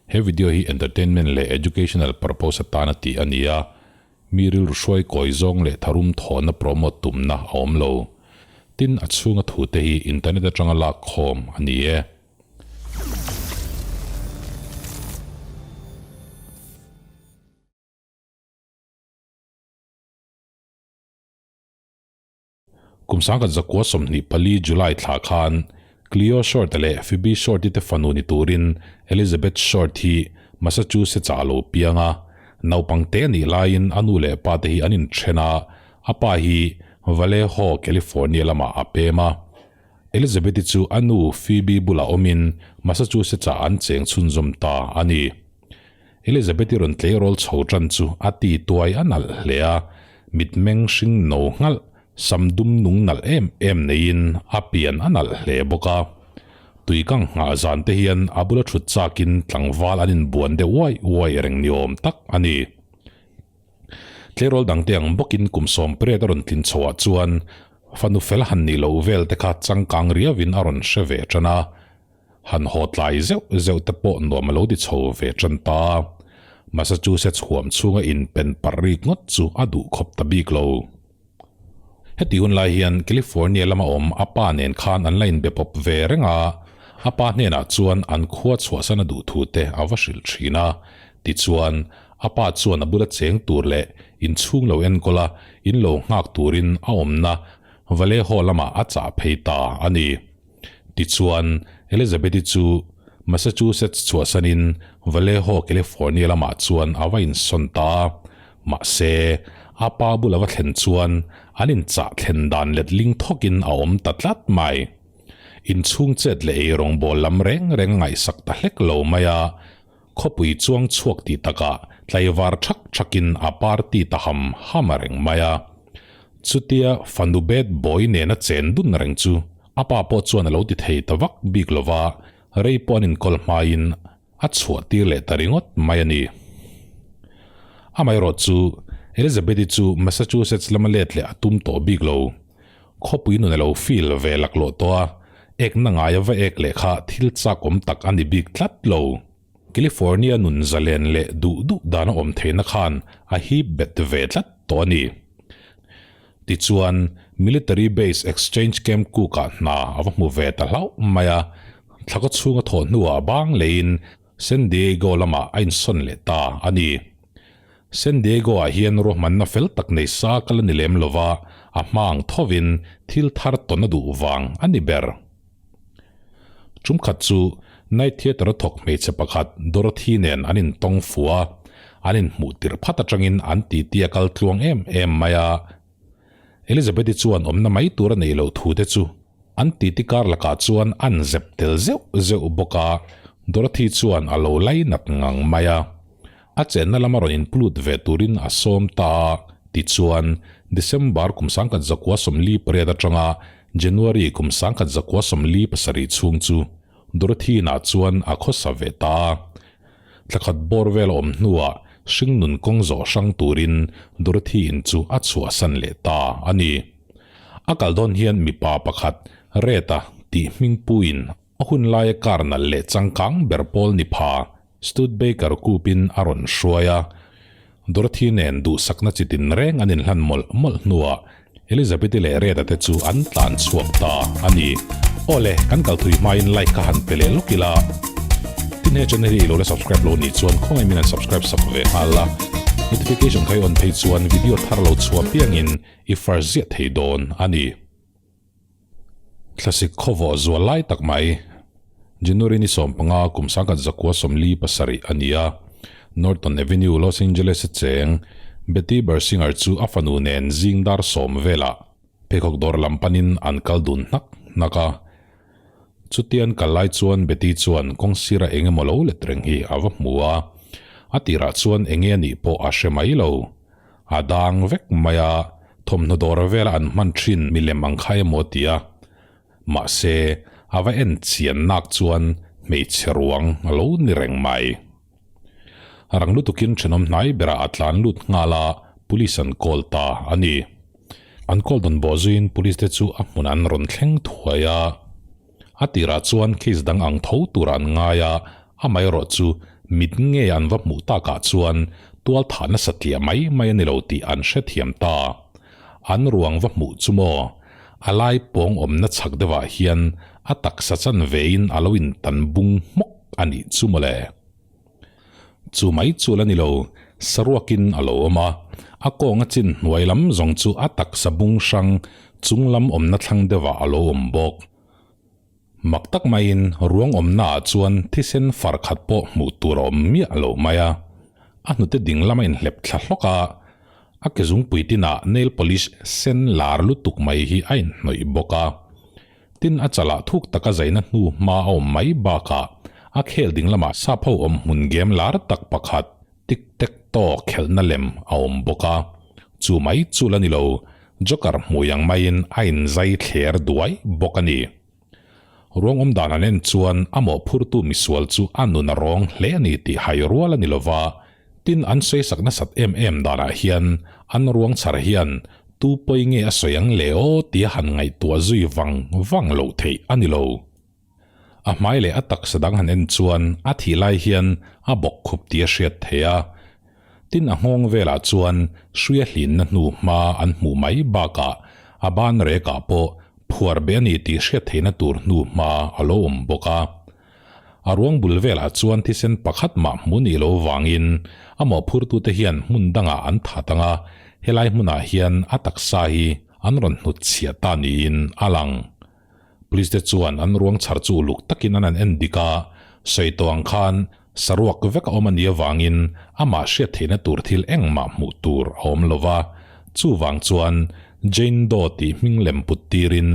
He video hi entertainment leh educational purpose atana tih a ni a, mi rilru hruai kawi zawng leh tharum thawhna promote tumna a awm lo. Tin, a chhunga thute hi internet atanga lak khawm a ni e. Kum 1924 July thla khan Cleo Short leh Phoebe Short-i te fanu ni turin Elizabeth Short hi Massachusetts-ah a lo piang a. Naupang te nih laiin a nu leh pa te hi an inthen a, a pa hi Vallejo, California lamah a pem a. Elizabeth-i chu a nu Phoebe bulah awmin Massachusetts-ah an cheng chhunzawm ta a ni. Elizabeth-i rawn tleirawl chho tan chu a ti tuai a nalh hle a, mitmeng hring no nghalh, sam dum nung nalh em em neiin a pian a nalh hle bawk a. Tui kang nghah zan te hian a bula thut chakin tlangval an inbuan deuh uai uai reng ni awm tak a ni. Tleirawl dangte ang bawkin kum sawmpariat a rawn tlin chhoah chuan fanu fel han nih loh vel te kha changkang riauin a rawn hre ve tan a. Han haw tlai zeuh zeuh te pawh nuam a lo ti chho ve tan ta. Massachusetts huam chhunga inpen parh rik ngawt chu a duh khawp ta bik lo. Heti hun lai hian California lama awm a pa nen khan an la inbe pawp ve reng a, a pa hnenah chuan an khua chhuahsan a duh thu te a va hrilh thin a. Tichuan, a pa chuan a bula cheng tur leh inchhung lo enkawl a, in lo nghak turin a awmna Vallejo lamah a chah phei ta a ni. Tichuan, Elizabeth-i chu Massachusetts chhuahsanin Vallejo, California lamah chuan a va insawn ta a. Mahse, a pa bula va thlen chuan an inchah thlen dan letling thawkin a awm ta tlat mai. Inchhung chet leh ei rawngbawl lam reng reng a ngaihsak ta hlek lo mai a, khawpui chuang chhuak tih takah tlaivar thak thakin a party ta ham ham a reng mai a. Chutia fanu bad boy nena chen dun reng chu a pa pawh chuan a lo ti thei ta vak bik lo va, rei pawh an inkawl hmain a chhuah tir leh ta ringawt mai a ni. Amaherawh chu Elizabeth-i chu Massachusetts lama let leh a tum tawh bik lo. Khawpui nun a lo feel ve laklawh tawh a, ekna ngaia va ek leh kha thil chak awm tak a ni bik tlat lo. California nun zalen leh duh duh dan a awm theihna khan a hip bet ve tlat tawh a ni. Tichuan, Military Base Exchange Camp Cook-ah hna a va hmu ve ta hlauh mai a, thla kaw chhunga thawh hnuah bang leiin San Diego lamah a insawn leh ta a ni. San Diego-ah hian ruahmanna fel tak nei sa ka la ni lem lova, a hma ang thovin thil thar tawn a duh vang a ni ber. Tumkhat chu Night Theatre a thawk hmeichhe pakhat Dorothy nen an intawng fu a, an inhmuh tirh phat atangin an titi a kal tluang em em mai a. Elizabeth-i chuan awmna mai tur a neih loh thu te chu an titi kar lakah chuan an zep tel zeuh zeuh bawk a, Dorothy chuan a lo lainat ngang mai a. A chenna lama rawn inplut ve turin a sawm ta a, tichuan December kum 1948 atanga January kum 1947 chhung chu Dorothy inah chuan a khawsa ve ta a. Thla khat bawr vel a awm hnuah hringnun kawng zawh hrang turin Dorothy in chu a chhuahsan leh ta a ni. A kal dawn hian mipa pakhat Red-a tih hmingpuiin a hun laia car nalh leh changkang ber pawl ni pha Studebaker kupin a rawn hruai a, Dorothy nen duhsakna chi tinreng an inhlan mawlh mawlh hnuah Elizabeth-i leh Red-a te chu an tlan chhuak ta a ni. Awle, kan kal thui hmain like kha han pe leh lawk ila. Tin he channel hi i lo la subscribe lo nih chuan khawngaih min han subscribe sak ve nghal la. Notification kha i on phei chuan video thar lo chhuah piangin i first ziah thei dawn a ni. Thlasik khawvawh zual lai tak mai. January ni 15 kum 1947 a ni a, Norton Avenue, Los Angeles a cheng Betty Bersinger chu a fanu nen zing dar sawm velah pheikhawk dawr lam panin an kal dun hnak hnak a. Chutian kal lai chuan Betty chuan kawng sira eng emaw lo let reng hi a va hmu a, a tirah chuan enge a nih pawh a hre mai lo. A dang vek mai a, thawmhnaw dawr vela an hman thin milem ang kha emaw ti a. Mahse, a va en chian nak chuan hmeichhe ruang a lo ni reng mai. Rang lutukin thenawm hnai berah a tlan lut nghal a, police an call ta a ni. An call dawn bawh zuiin police te chu a hmun an rawn thleng thuai a. A tirah chuan case dang ang tho tur an ngai a, amaherawh chu. Mit ngei an va hmuh takah chuan tualthah nasa tliah mai mai a ni lo tih an hrethiam ta. An ruang va hmuh chu maw? A lai pawng awmna chhak deuhah hian a taksa chan vein a lo intan bung hmawk a nih chu mawle. Chu mai chu la ni lo, saruakin a lo awm a, a kawnga chin hnuai lam zawng chu a taksa bung hrang chung lam awmna thlang deuhah a lo awm bawk. Mak tak maiin ruang awmnaah chuan thisen far khat pawh hmuh tur a awm miah lo mai a, a hnute ding lam a inhlep thla hlawk a, a ke zungpui tinah nail polish sen lar lutuk mai hi a inhnawih bawk a. Tin a chalah thuk taka zaina hnu hma a awm mai bakah a khel ding lamah sap ho awm hmun game lar tak pakhat tic tac toe khelhna lem a awm bawk a, chu mai chu la ni lo, Joker hmui ang maiin a inzai thler duai bawk a ni. Ruang awm dan an en chuan a mawhphurtu misual chu a nun a rawng hle a ni tih hai rual a ni lova, tin an sawisak nasat em em danah hian an ruang chhar hian tu pawi nge a sawi ang le aw tia han ngaihtuah zui vang vang loh theih a ni lo. A hmai leh a taksa dang han en chuan a thih lai hian a bawk khup tih a hriat theih a. Tin a nghawng velah chuan hruia hlinna hnu hma an hmuh mai bakah a ban rekah pawh phuar beh a ni tih hriat theihna tur hnu hma a lo awm bawk a. A ruang bul velah chuan thisen pakhat mah hmu nih lo vangin a mawhphurtute hian hmun dangah an that ang a, helai hmunah hian a taksa hi an rawn hnutchhiah ta niin a lang. Police te chuan an ruang chhar chu uluk takin an han en dik a, sawi tawh ang khan saruak vek a awm a nih avangin amah hriat theihna tur thil engmah hmuh tur a awm lo va, chuvang chuan Jane Doe tih hming lem put tirin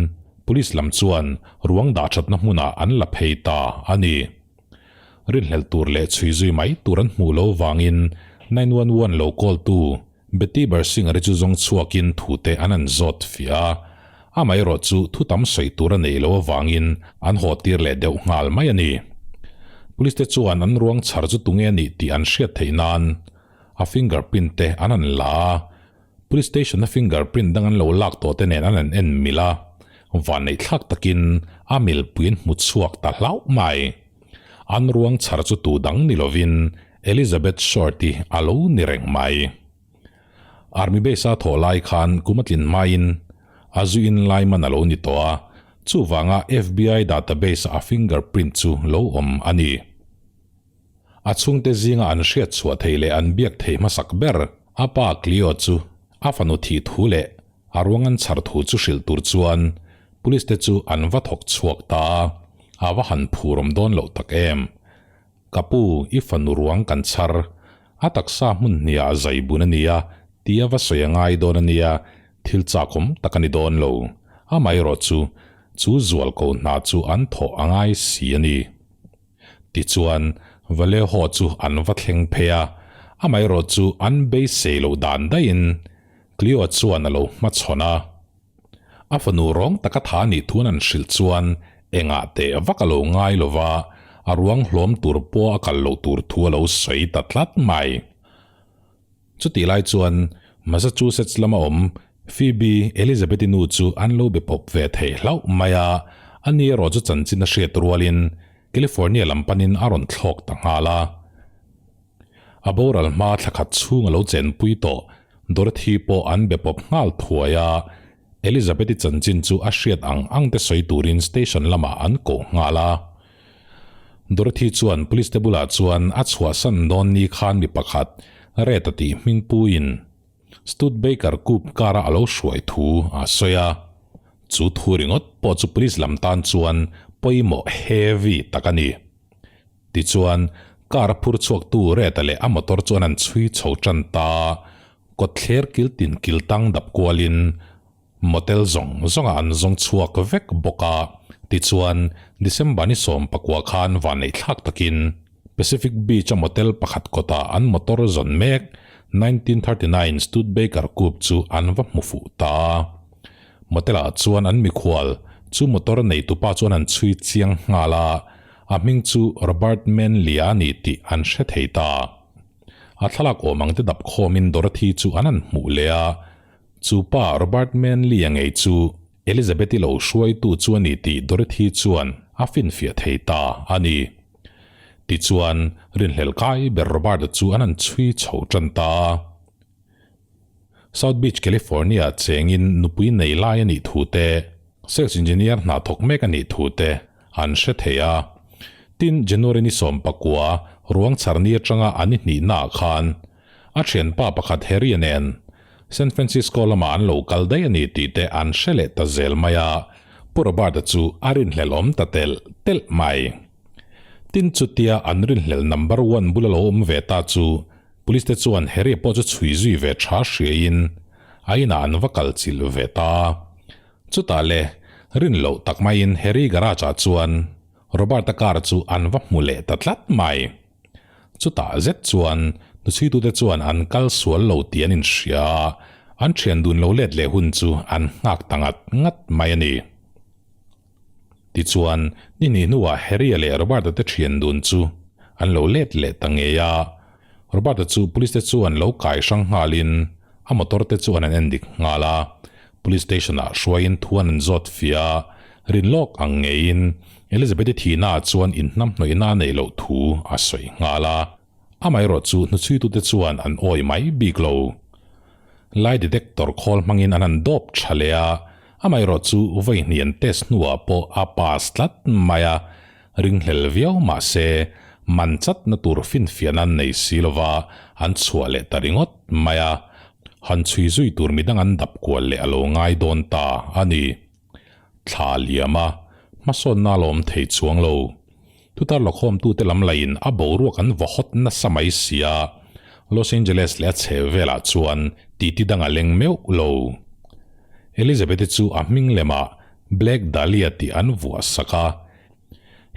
Police lam chuan ruang dah thatna hmunah an la phei ta a ni. Rinhlelh tur leh chhui zui mai tur an hmuh lo vangin 911 lo call tu Betty Bersinger-i chu zawng chhuakin thute an an zawt fiah a, amaherawh chu thu tam sawi tur a nei lo avangin an haw tir leh deuh nghal mai a ni. Police te chuan an ruang chhar chu tunge a nih tih an hriat theih nan a fingerprint te an han la a, police station a fingerprint dang an lo lak tawh te nen an han en mil a, vanneih thlak takin a milpui an hmu chhuak ta hlauh mai. An ruang chhar chu tu dang ni lovin Elizabeth Short-i a lo ni reng mai. Army base-a thawh lai khan kum a tlin hmain a zu in lai man a lo ni tawh a, chuvanga FBI database-a a fingerprint chu lo awm a ni. A chhungte zinga an hriat chhuah thei leh an biak thei hmasak ber a pa Cleo chu a fanu thih thu leh a ruang an chhar thu chu hrilh tur chuan police te chu an va thawk chhuak ta a, a va han phurawm dawn loh tak em. Ka pu, i fanu ruang kan chhar. A taksa hmun hniah zai bun a nia, tia va sawi a ngai dawn a nia, thil chakawm tak a ni dawn lo. Amaherawh chu, chu zual ko hna chu an thawh a ngai si a ni. Tichuan, Vallejo chu an va thleng phei a, amaherawh chu an beisei loh dan daihin Cleo chuan a lo hmachhawn a. A fanu rawng taka tha nih thun an hrilh chuan engah teh vak a lo ngai lo va, a ruang hlawm tur pawh a kal loh tur thu a lo sawi ta tlat mai. Chutih lai chuan Massachusetts lama awm Phoebe Elizabeth-i nu chu an lo be pawp ve thei hlauh mai a, ani erawh chu chanchin a hriat rualin California lam panin a rawn thlawk ta nghal a. A boral hma thla khat chhung a lo chenpui tawh Dorothy pawh an be pawp nghal thuai a, Elizabeth-i chanchin chu a hriat ang ang te sawi turin station lamah an koh nghal a. Dorothy chuan police te bulah chuan a chhuahsan dawn ni khan mi pakhat Red-a tih hmingpuiin Studebaker coupe car-a a lo hruai thu a sawi a. Chu thu ringawt pawh chu police lam tan chuan pawimawh heavy tak a ni. Tichuan, car a phur chhuaktu Red-a leh a motor chuan an chhui chho tan ta. Kawtthler kil tin kil tang dap kualin motel zawng zawngah an zawng chhuak vek bawk a. Tichuan, December ni 19 khan vanneih thlak takin Pacific Beach-a motel pakhat kawtah an motor zawn mek 1939 Studebaker Coupe chu an va hmu fuh ta. Motel-ah chuan an mikhual chu motor neitupa chuan an chhui chiang nghal a. A hming chu Robert Manley-a a ni tih an hre thei ta. A thlalak awm ang te dap khawmin Dorothy chu an han hmuh leh a, chu pa Robert Manley-a ngei chu Elizabeth-i lo hruaitu chu a ni tih Dorothy chuan a finfiah thei ta a ni. Tichuan, rinhlel kai ber Robert-a chu an han chhui chho tan ta a. South Beach, California chengin nupui nei lai a nih thu te, sales engineer hna thawk mek a nih thu te an hre thei a. Tin, January ni 19 ruang chhar ni atanga an i hnihnaah khan a thianpa pakhat Harry-a nen San Francisco lamah an lo kal daih a ni tih te an hre leh ta zel mai a, Pu Robert-a chu a rinhlelh awm ta telh telh mai. Tin, chutia an rinhlelh number one bula lo awm ve ta chu Police te chuan Harry pawh chu chhui zui ve tha hriaiin a inah an va kal chilh ve ta. Chutah le, rin loh tak maiin Harry garage ah chuan Robert-a car chu an va hmu leh ta tlat mai. Chutah zet chuan hnuchhuitute chuan an kal sual lo tih an inhria a, an thian dun lo let leh hun chu an nghak ta ngat ngat mai a ni. Tichuan, ni hnih hnuah Harry-a leh Robert-a te thian dun chu an lo let leh ta ngei a. Robert-a chu police te chuan lo kai hrang nghalin a motor te chuan an en dik nghal a. Police station-ah hruaiin thu an an zawt fia a, rin lawk ang ngeiin Elizabeth-i thihnaah chuan inhnamhnawihna a neih loh thu a sawi nghal a. Amaherawh chu hnuchhuitute chuan an awi mai bik lo. Lie detector khawl hmangin an han dawp tha leh a, amaherawh chu vawi hnih an test hnuah pawh a pass tlat mai a, ringhlel viau mah se man chatna tur finfiahna an nei si lova an chhuah leh ta ringawt mai a, han chhui zui tur midang an dap kual leh a lo ngai dawn ta a ni. Thla liam a, hmasawnna a lawm thei chuang lo. Thutar lawkhawmtute lam laiin a boruak an vaw hawt nasa mai sia, Los Angeles leh a chheh velah chuan titi dang a leng meuh lo. Elizabeth-i chu a hming lemah Black Dahlia tih an vuah sak a.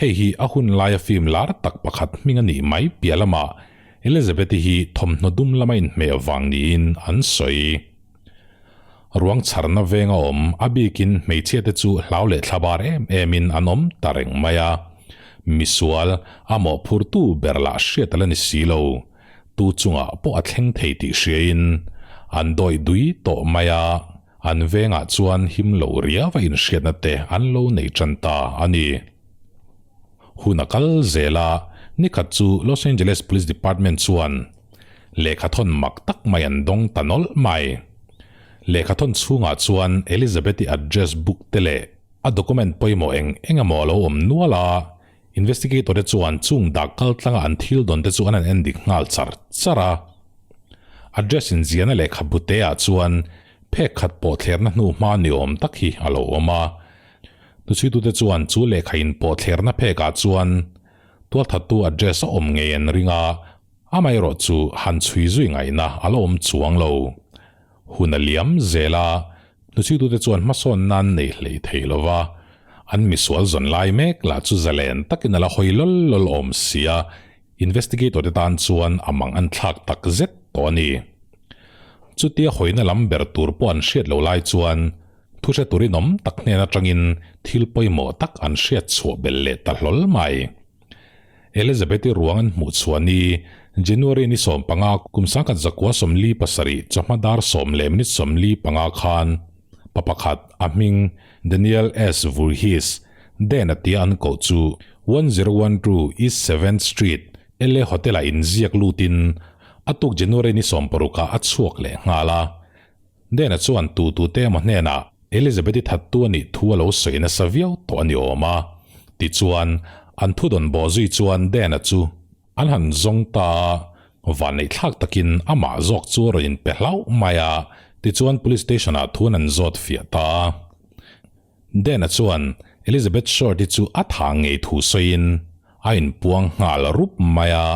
Hei hi a hun laia film lar tak pakhat hming a nih mai piah lamah Elizabeth-i hi thawmhnaw dum lama inhmeh vang niin an sawi. Ruang chharna veng a awm, a bikin hmeichhia te chu hlau leh thlabar em emin an awm ta reng mai a. Misual, a mawhphurtu ber lah hriat a la ni si lo. Tu chungah pawh a thleng thei tih hriain an dawih dui tawh mai a, an vengah chuan him lo riau a inhriatna te an lo nei tan ta a ni. Hun a kal zel a, nikhat chu Los Angeles Police Department chuan Lehkhathawn mak tak mai an dawng ta nawlh mai. Lehkhathawn chhungah chuan Elizabeth-i address book te leh a document pawimawh eng eng emaw a lo awm nual a, investigator te chuan chung dak kal tlanga an thil dawn te chu an han en dik nghal char char a. Address inziahna lehkhabu te ah chuan phek khat pawh thlerna hnu hma ni awm tak hi a lo awm a. Hnuchhuitute chuan chu lehkha inpawh thlerna phek ah chuan tualthattu address a awm ngei an ring a, Amaherawh chu han chhui zui ngaihna a la awm chuang lo. Hun a liam zel a, hnuchhuitute chuan hmasawn nan nei hlei thei lo va, an misual zawn lai mek lah chu zalen takin a la hawi lawl lawl awm si a, investigator te tan chuan a mang an thlak tak zet tawh a ni. Chutia hawina lam ber tur pawh an hriat lo lai chuan thu hre turin awm tak hnen atangin thil pawimawh tak an hriat chhuah belh leh ta hlawl mai. Elizabeth-i ruang an hmuh chhuah ni, January ni 15 kum 1947 chawhma dar sawm leh minute 45 khan pa pakhat a hming Daniel S. Voorhees, Dan-a tia an koh chu 1012 East Seventh Street, LA Hotel-ah inziak lutin a tuk January ni 16 ah a chhuak leh nghal a. Dena chuan tu tute emaw hnenah Elizabeth-i thattu a nih thu a lo sawi nasa viau tawh a ni awm a. Tichuan, an thudawn bawh zui chuan Dena chu an han zawng ta a, vanneihthlak takin amah zawk chu a rawn inpe hlauh mai a, tichuan Police Station-ah thu an han zawt fiah ta a. Dena chuan Elizabeth Short-i chu a tha ngei thu sawiin a inpuang nghal rup mai a,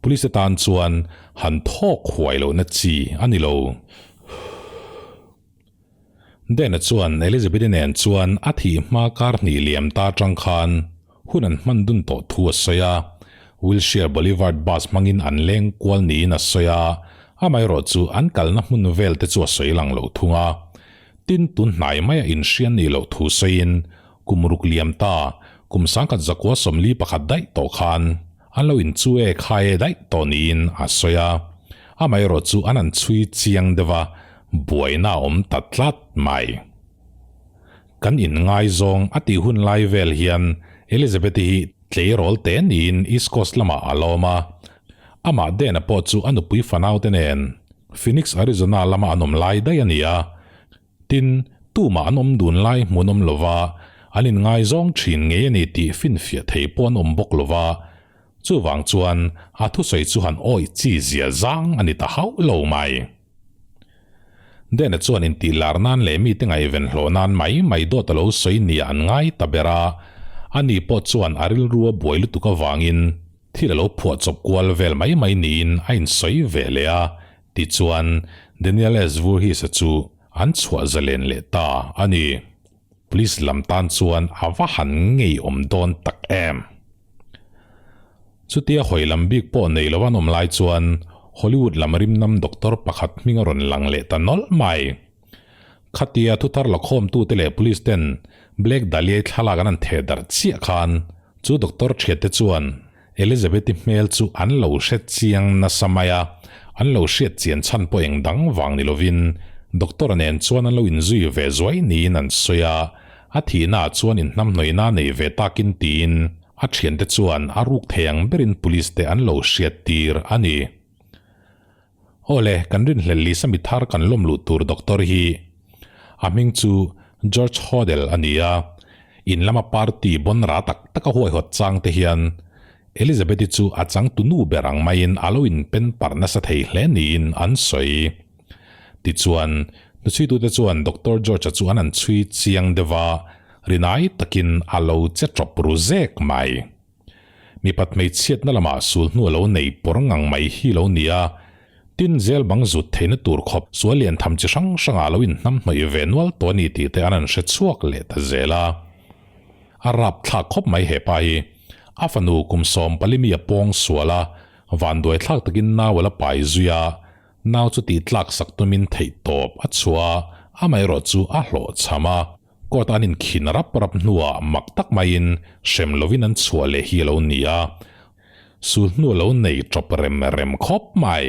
Police te tan chuan han thawk huai lohna chi a ni lo. Dena chuan Elizabeth-i nen chuan a thih hma kar hnih liam ta atang khan hun an hman dun tawh thu a sawi a, Wilshire Boulevard bus hmangin an leng kual niin a sawi a, amaherawh chu an kalna hmun vel te chu a sawi lang lo thung a. Tin, tun hnai maia inhrian nih loh thu sawiin kum ruk liam ta, kum 1941 daih tawh khan an lo inchu e khai e daih tawh niin a sawi a. Amaherawh chu an han chhui chiang deuh a, buaina a awm ta tlat mai. Kan inngaizawng a tih hun lai vel hian Elizabeth-i hi. Tleirawl te niin East Coast lamah a lawm a. Amah Dana pawh chu a nupui fanaute nen Phoenix, Arizona lama an awm lai daih a ni a. Tin, tumah an awm dun lai hmun awm lova an inngaizawng thin ngei a ni tih finfiah thei pawh an awm bawk lova, chuvang chuan a thusawi chu han awih chi zia zang a ni ta hauh lo mai. Dena chuan intih lar nan leh mite ngaihven hlawh nan mai mai dawt a lo sawi nia an ngai ta ber a, ani pawh chuan a rilru a buai lutuk avangin thil a lo phuah chawp kual vel mai mai niin a insawi ve leh a, tichuan Daniel S. Voorhees-a chu an chhuah zalen leh ta a ni. Police lam tan chuan a va han ngeiawm dawn tak em. Chutia hawi lam bik pawh nei lo an awm lai chuan Hollywood lam rimnam doctor pakhat hming a rawn lang leh ta nawlh mai. Khatia thuthar lakhawmtute leh police ten Black Dahlia-i thlalak an han theh darh chiah khan chu doctor thiante chuan Elizabeth-i hmel chu an lo hre chiang nasa mai a, an lo hriat chian chhan pawh eng dang vang ni lovin doctor-a nen chuan an lo inzui ve zuai niin an sawi a, a thihnaah chuan inhnamhnawihna nei ve takin tiin a thiante chuan a ruk thei ang berin police te an lo hriat tir a ni. Awle, kan rinhlelh Lisa mithar kan lawm luh tur doctor hi a hming chu George Hodel a ni a, in lama party bawn ra tak tak a huaihawt chang te hian Elizabeth-i chu a changtu nu ber ang maiin a lo inpen parh nasa thei hle niin an sawi. Tichuan, hnuchhuitute chuan Doctor George-a chu an han chhui chiang deuh a, rinai takin a lo che tawp ru zek mai. Mipat hmeichhiatna lamah sul hnu a lo nei pawr ngang mai hi lo ni a, tin zel bang zut theihna tur khawp sual lian tham chi hrang hrangah lo inhnamhnawih ve nual tawh a ni tih te an han hre chhuak leh ta zel a. A rapthlak khawp mai he pa hi. A fanu kum 14 mi a pawng sual a, vanduai thlak takin nau a la pai zui a, nau chu tih tlak sak tumin theih tawp a chhuah a, amaherawh chu a hlawhchham a. Court an inkhin rap rap hnuah mak tak maiin hrem lovin an chhuah leh hi a lo ni a, sul hnu a lo nei tawp rem rem khawp mai.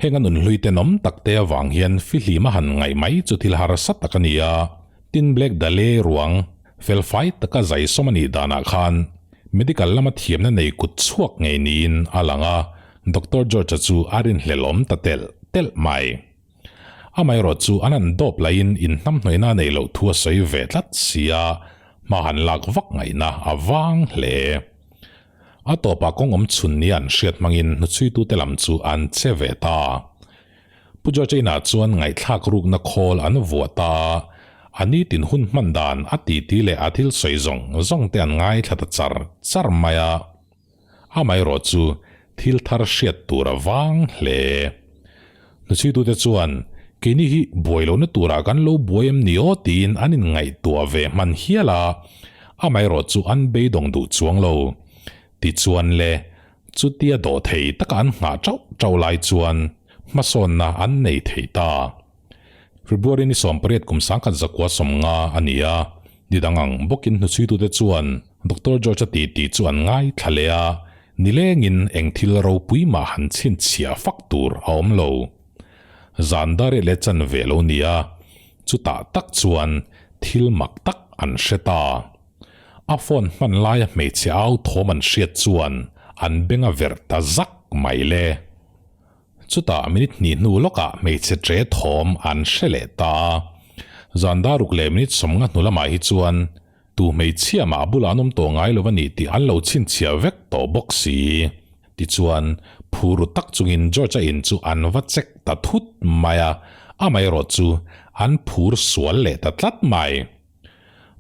Heng a nunhlui tenawm tak te avang hian fihlim a han ngaih mai chu thil harsa tak a ni a, tin Black Dale ruang felfai taka zai sawm a nih danah khan medical lama thiamna nei kut chhuak ngei niin a lang a, Doctor George-a chu a rinhlelawm ta telh telh mai. Amaherawh chu an han dawp laiin inhnamhnawihna a neih loh thu a sawi ve tlat si a, hma han lak vak ngaihna a vang hle. A tawpah kawng awm chhun nia an hriat hmangin hnuchhuitute lam chu an che ve ta. Pu George-a inah chuan ngaihthlak rukna khawl an vuah ta a, a nitin hun hman dan a titi leh a thil sawi zawng zawng te an ngaithla ta char char mai a. Amaherawh chu thil thar hriat tur a vang hle. Hnuchhuitute chuan, Keini hi buai lohna turah kan lo buai em ni aw tiin an inngaihtuah ve hman hial a, amaherawh chu an beidawng duh chuang lo. Tichuan le, chutia dawh thei taka an nghah chauh chauh lai chuan hmasawnna an nei thei ta. February ni 18 kum 1990 a ni a, ni dang ang bawkin hnuchhuitute chuan Doctor George-a titi chu an ngaithla leh a, nilengin eng thil ropui mah han chhinchhiah fak tur a awm lo. Zan dar leh chan ve lo ni a, chutah tak chuan thil mak tak an hre ta. A phone hman laia hmeichhe au thawm an hriat chuan an beng a verh ta zak mai le. Chutah minute hnih hnu lawkah hmeichhe ṭe thawm an hre leh ta a. Zan dar ruk leh minute 50 hnu lamah hi chuan tu hmeichhia mah a bulah an awm tawh ngai lo a ni tih an lo chhinchhiah vek tawh bawk si. Tichuan, phur ru tak chungin George-a in chu an va check ta thut mai a, amaherawh chu an phur sual leh ta tlat mai.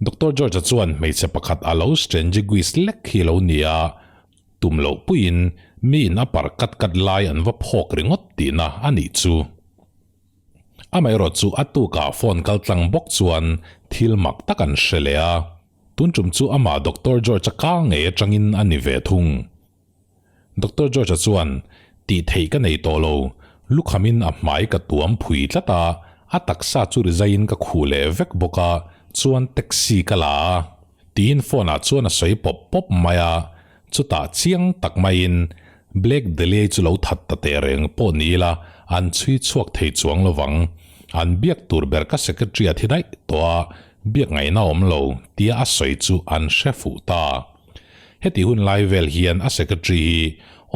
Doctor George-a chuan hmeichhe pakhat a lo strangiguis lek hi a lo ni a, Tum loh puiin miin a par kat kat lai an va phawk ringawt tihna a nih chu. Amaherawh chu a tukah phone kal tlang bawk chuan thil mak tak an hre leh a, tun tum chu amah Doctor George-a kal ngei atangin a ni ve thung. Doctor George-a chuan, Tih theih ka nei tawh lo, lukhamin a hmai ka tuam phui tlat a, a taksa chu rizaiin ka khuh leh vek bawk a, chuan taxi ka la a. Tiin phone ah chuan a sawi pawp pawp mai a, chutah chiang tak maiin Black Dahlia chu lo that ta teh reng pawh ni ila an chhui chhuak thei chuang lovang. An biak tur ber ka secretary a thi daih tawh a, biak ngaihna awm lo tia a sawi chu an hre fuh ta. Heti hun lai vel hian a secretary hi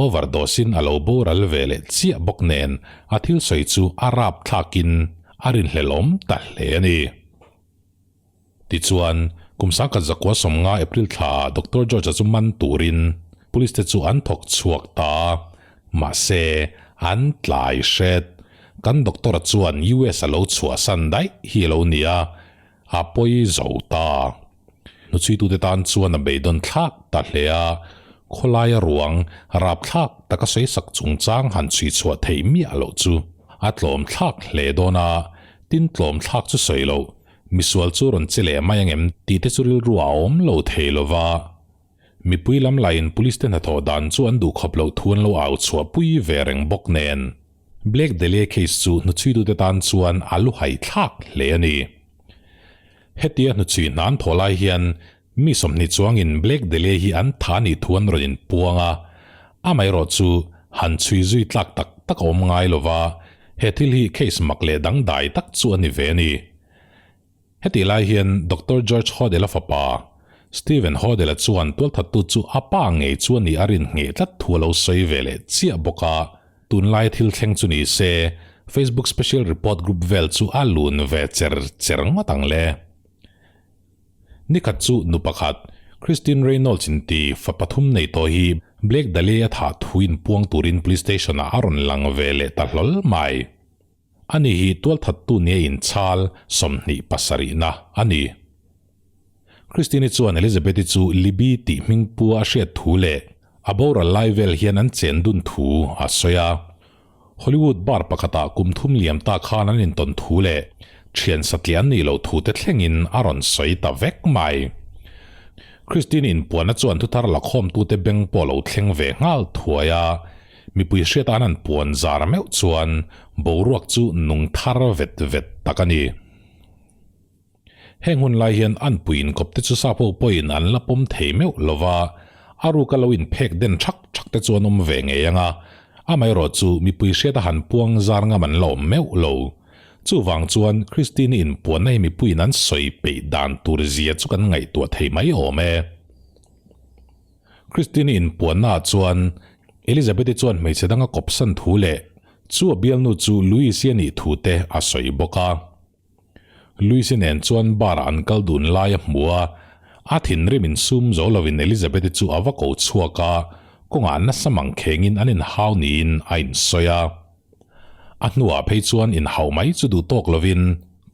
overdose in a lo boral ve leh chiah bawk nen a thil sawi chu a rapthlakin a rinhlelhawm ta hle a ni. Tichuan, kum sangkhat zakua 50 April thlaah Doctor George-a chu man turin Police te chu an thawk chhuak ta a, mahse, an tlai hret. Kan Doctor-a chuan US a lo chhuahsan daih hi a lo ni a, a pawi zo ta. Hnuchhuitute tan chuan a beidawn thlak ta hle a, khawlaia ruang rapthlak taka sawisak chungchang han chhui chhuah theih miah loh chu a tlawm thlak hle dawn a, tin tlawm thlak chu sawi loh, misual chu rawn che leh mai angem tih te chu rilru a awm lo thei lo va. Mipui lam laiin police te hnathawh dan chu an duhkhawp loh thu an lo au chhuah pui ve reng bawk nen. Black Dahlia case chu hnuchhuitute tan chuan a luhai thlak hle a ni. Hetia hnuchhui hna an thawh lai hian mi 20 chuangin Black Dahlia hi an tha nih thu an rawn inpuang a, amaherawh chu han chhui zui tlak tak tak a awm ngai lo va, he thil hi case mak leh dangdai tak chu a ni ve a ni. Hetih lai hian Doctor George Hodel-a fapa, Stephen Hodel-a chuan tualthattu chu a pa ngei chu a nih a rin ngheh tlat thu a lo sawi ve leh chiah bawk a, tunlai thil thleng chu ni se Facebook Special Report Group vel chu a lun ve cher cher ngawt ang le. Nikhat chu nu pakhat, Christine Reynolds inti fa pathum nei tawh hi Blake Daley-a thah thu inpuang turin Police Station-ah a rawn lang ve leh ta hlawl mai. Ani hi tualthattu nia inchhal 27na a ni. Christine-i chuan Elizabeth-i chu Libby tih hming pua a hriat thu leh a boral lai vel hian an chen dun thu a sawi a. Hollywood bar pakhatah kum thum liam ta khan an intawn thu leh thian satliah an nih loh thu te thlengin a rawn sawi ta vek mai. Christine-i inpuanna chuan thuthar lakhawmtute beng pawh a lo thleng ve nghal thuai a. Mipui hriat an han puan zar meuh chuan boruak chu nung thar vet vet tak a ni. Heng hun lai hian an pui inkawp te chu sap ho pawhin an la pawm thei meuh lo va, a ruka lo inphek den thak thak te chu an awm ve ngei ang a, amaherawh chu mipui hriat a han puang zar ngam an la awm meuh lo. Chuvang chuan Christine-i inpuanna hi mipuiin an sawi peih dan tur zia chu kan ngaihtuah thei mai awm e. Christine-i inpuannaah chuan Elizabeth-i chuan hmeichhe dang a kawpsan thu leh chu a bialnu chu Louis-i a nih thu te a sawi bawk a. Louis-i nen chuan bar-ah an kal dun lai a hmu a, a thinrim insum zo lovin Elizabeth-i chu a va ko chhuak a, kawngah nasa mangkhengin an inhau niin a insawi a. A hnuah phei chuan inhauh mai chu duh tawk lovin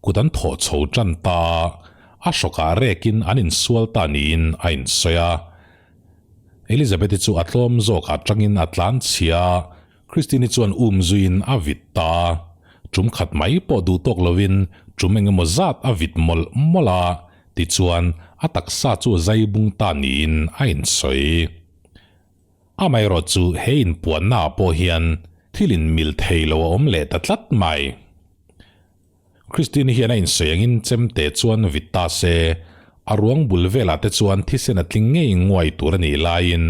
kut an thawh chho tan ta a, a hrawkah rekin an insual ta niin a insawi a. Elizabeth-i chu a tlawm zawk atangin a tlan chhia a, Christine-i chuan um zuiin a vit ta a. Tum khat mai pawh duh tawk lovin tum eng emaw zat a vit mawlh mawlh a, tichuan a taksa chu a zai bung ta niin a insawi. Amaherawh chu he inpuanna ah pawh hian thil inmil thei lo a awm leh ta tlat mai. Christine hian a insawi angin chemte chuan vit ta se, a ruang bul velah te chuan thisen a tling ngei nguai tur a nih laiin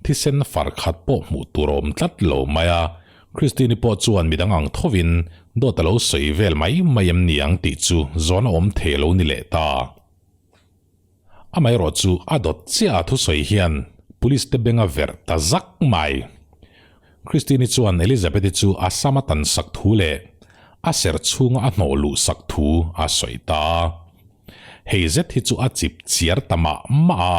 thisen far khat pawh hmuh tur a awm tlat lo mai a, Christine-i pawh chuan midang ang thovin dawt a lo sawi vel mai mai em ni ang tih chu zawn a awm thei a lo ni leh ta. Amaherawh chu a dawt chiah a thusawi hian Police te beng a verh ta zak mai. Christine-i chuan Elizabeth-i chu a sam a tan sak thu leh a ser chhunga a hnawh luh sak thu a sawi ta a. Hei zet hi chu a chip chiar ta mah mah a,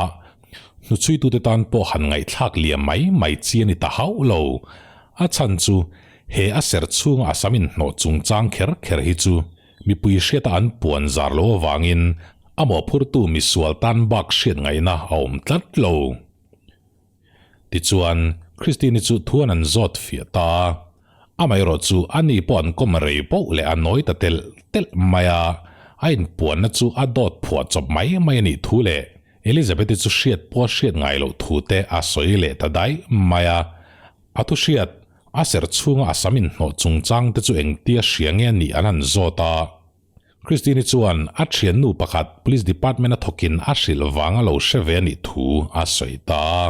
hnuchhuitute tan pawh han ngaihthlak liam mai mai chi a ni ta hauh lo. A chhan chu he a ser chhunga a sam inhnawh chungchang kher kher hi chu Mipui hriata an puan zar lo avangin a mawhphurtu misual tan bak hriat ngaihna a awm tlat lo. Tichuan, Christine-i chu thuan an zawt fiah ta a, amaherawh chu ani pawh an kawm rei poh leh a nawi ta telh telh mai a, a inpuanna chu a dawt phuah chawp mai mai a nih thu leh Elizabeth-i chu hriat pawh a hriat ngai loh thu te a sawi leh ta daih mai a. A thu hriat, a serh chhunga a sam inhnawh chungchang te chu engtia hria nge a nih an han zawt a. Christine-i chuan a thiannu pakhat Police Department a thawkin a hrilh vang a lo hre ve a nih thu a sawi ta a.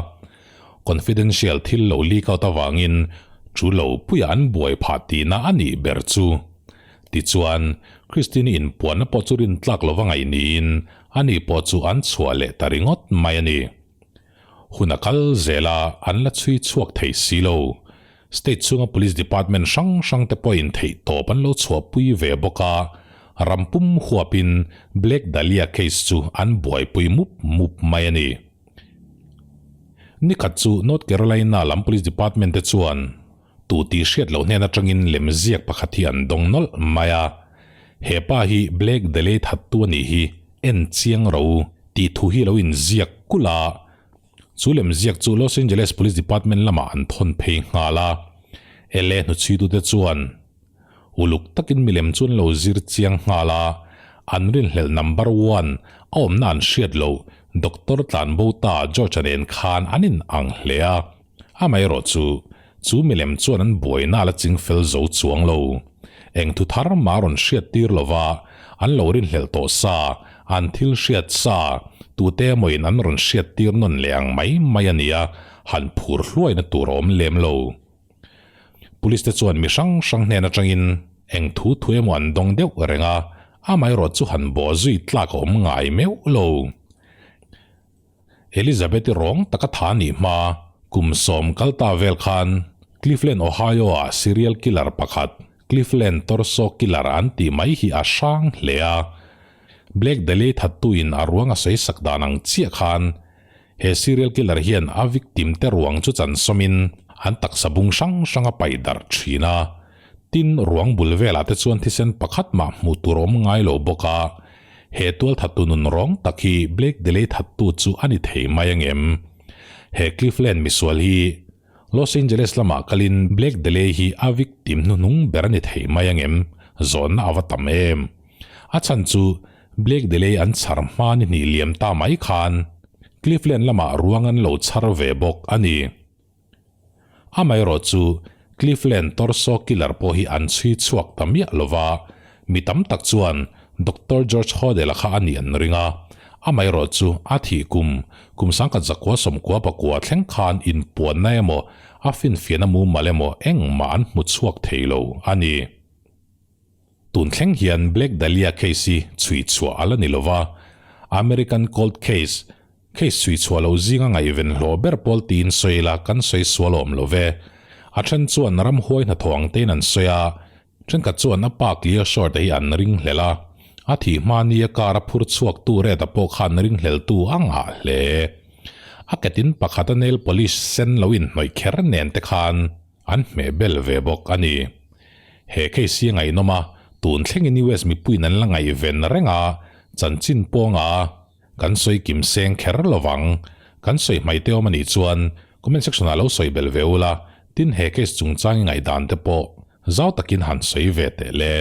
Confidential thil lo leak out avangin chu lo puiah an buai phah tihna a nih ber chu. Tichuan, Christine-i inpuanna pawh chu rintlak lova ngaih niin ani pawh chu an chhuah leh ta ringawt mai a ni. Hun a kal zel a, an la chhui chhuak thei si lo. State chhunga Police Department hrang hrang te pawhin theih tawp an lo chhuahpui ve bawk a, ram pum huapin Black Dahlia case chu an buaipui mup mup mai a ni. Nikhat chu North Carolina lam Police Department te chuan tu tih hriat loh hnen atangin lemziak pakhat hi an dawng nawlh mai a, He pa hi Black Dahlia thattu a nih hi en chiang ro tih thu hi lo inziak kulh a, Chu lemziak chu Los Angeles Police Department lamah an thawn phei nghal a. LA hnuchhuitute chuan uluk takin milem chu an lo zir chiang nghal a, an rinhlelh number one a awmna an hriat loh Doctor Tlanbota George-a nen khan an in ang hle a. Amaherawh chu, chu milem chuan an buaina a la ching fel zo chuang lo. Eng thu thar mah a rawn hriat tir lo va, an lo rinhlelh tawh sa, an thil hriat sa, tute emawin an rawn hriat tir nawn leh ang mai mai a nia, han phur hluaina tur a awm lem lo. Police te chuan mi hrang hrang hnen atangin eng thu thu emaw an dawng deuh reng a, amaherawh chu han bawh zui tlak a awm ngai meuh lo. Elizabeth-i rawng taka tha nih hma kum sawm kal ta vel khan Cleveland, Ohio-ah serial killer pakhat, Cleveland Torso Killer an tih mai hi a hrang hle a. Black Dahlia thattuin a ruang a sawi sak dan ang chiah khan he serial killer hian a victim te ruang chu chansawmin an taksa bung hrang hrang a paih darh thin a. Tin, ruang bul velah te chuan thisen pakhat mah hmuh tur awm ngai lo bawk a, he tualthattu nun rawng tak hi Blake Delay thattu chu a ni thei mai angem? He Cleveland misual hi Los Angeles lamah kalin Blake Delay hi a victim hnuhnung ber a ni thei mai angem? Zawnna a va tam em? A chhan chu Blake Delay an chhar hma ni hnih liam ta mai khan Cleveland lamah ruang an lo chhar ve bawk a ni. Amaherawh chu Cleveland Torso Killer pawh hi an chhui chhuak ta miah lo va, mi tam tak chuan Doctor George Hodel-a kha a nih an ring a. Amaherawh chu a thih kum, kum sangkhat zakua sawmkua pakua thleng khan inpuanna emaw, a finfiahna mumal emaw engmah an hmu chhuak thei lo a ni. Tun thleng hian Black Dahlia case hi chhui chhuah a la ni lo va, American Cold Case, case chhui chhuah loh zinga ngaihven hlawh ber pawl tiin sawi ila kan sawi sual awm lo ve. A then chuan ramhuai hnathawh ang tein an sawi a, thenkhat chuan a pa Cleo Short-a hi an ringhlel a, a thih hma nia car a phur chhuaktu Red-a pawh khan ringhleltu a ngah hle. A ketin pakhata nail polish sen lo inhnawih kher nen te khan An hmeh bel ve bawk a ni. He case hi a ngaihnawm a, tun thlengin US mipuiin an la ngaihven reng a, chanchin pawnga kan sawi kim seng kher lo vang. Kan sawi hmai te awm a nih chuan comment section ah lo sawi bel ve ula, tin he case chungchang i ngaihdan te pawh zau takin han sawi ve teh le.